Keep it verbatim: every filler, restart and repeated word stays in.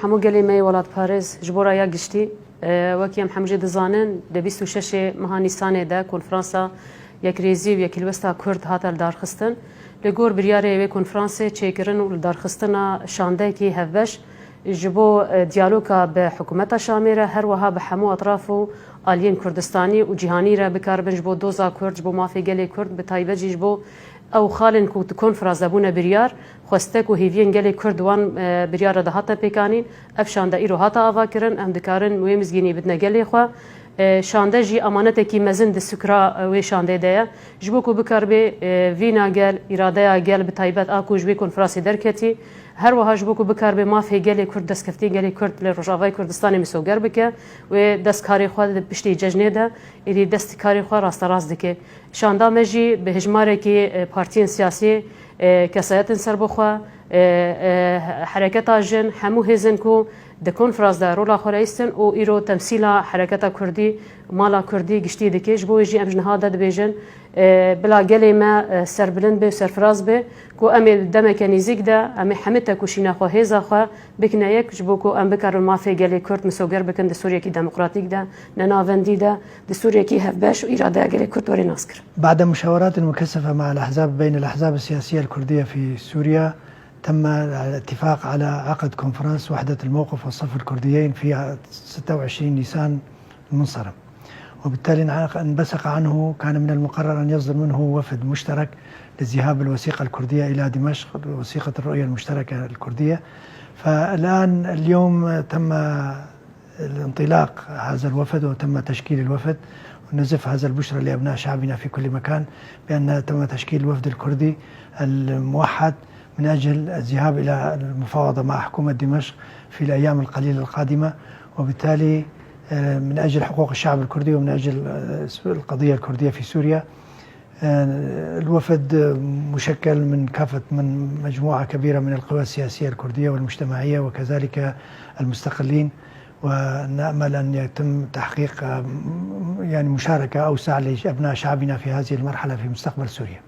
Hemû gelê me yê welatparêz ji bo raya giştî, e, wekî em hemû jî dizanin, di bîst û şeş meha Nîsanê de konferansa Yekrêzî û Yekîlwesta Kurd hate lidarxistin. Li gor biryarê wê konferansê çêkirin û lidarxistina şandeyekî hevbeş ji bo, e, diyaloga bi hikûmeta Şamê re, her wiha bi hemû etraf û aliyên Kurdistanî û cîhanî re bikaribin ji bo doza Kurd, ji bo mafê gelê Kurd, bi taybet jî ji bo ew xalên ku di konferans de bûne biryar, xwestek û hêviyên gelê Kurd wan, e, biryara de hate pêkanîn. Ev şande îro hate avakirin, em dikarin wê mizgînî bidine gelê xwe. E, şande jî emanetekî mezin di sukra, e, wê şandê de ye. Ji bo ku bikaribe, e, vîna gel, îradeya gel bi taybet a ku ji wê konferansê derketî, her wiha ji bo ku bikaribe mafê gelê Kurd, destkeftiyên gelê Kurd li Rojavayê Kurdistanê misoger bike, wê dest karê xwe di piştî cejnê de, êdî dest karê xwe rasterast dike. Şanda me jî bi hejmarekî, e, partiyên siyasî, e, kesayetên serbixwe, e, e, hereketa jin, hemû hêzên ku di konferans de rola xwe reyistin û îro temsîla hereketa Kurdî, mala Kurdî giştî dike. Ji bo wê jî em ji niha de dibêjin, e, bila gelê me, e, serbilind be û serfiraz be, ku em ê demeke nêzîk de, em ê hemî tekoşîna xwe, hêza xwe bikine yek, ji bo ku em bikarin mafê gelê Kurd misoger bikin di Sûriyekî demokratîk de, nenavendî de, di Sûriyekî hevbeş û îradeya gelê Kurd were naskirin. بعد مشاورات مكثفة مع الأحزاب، بين الأحزاب السياسية الكردية في سوريا، تم الاتفاق على عقد كونفرنس وحدة الموقف والصف الكرديين في ستة وعشرين نيسان المنصرم، وبالتالي انبثق عنه، كان من المقرر أن يصدر منه وفد مشترك لذهاب الوثيقة الكردية إلى دمشق، وثيقة الرؤية المشتركة الكردية. فالآن اليوم تم الانطلاق هذا الوفد وتم تشكيل الوفد، ونزف هذا البشرى لأبناء شعبنا في كل مكان بأن تم تشكيل الوفد الكردي الموحد من أجل الذهاب إلى المفاوضة مع حكومة دمشق في الأيام القليلة القادمة، وبالتالي، آه، من أجل حقوق الشعب الكردي ومن أجل، آه، القضية الكردية في سوريا. آه، الوفد مشكل من كافة، من مجموعة كبيرة من القوى السياسية الكردية والمجتمعية وكذلك المستقلين، ونأمل أن يتم تحقيق، آه، يعني مشاركة أوسع لأبناء شعبنا في هذه المرحلة في مستقبل سوريا.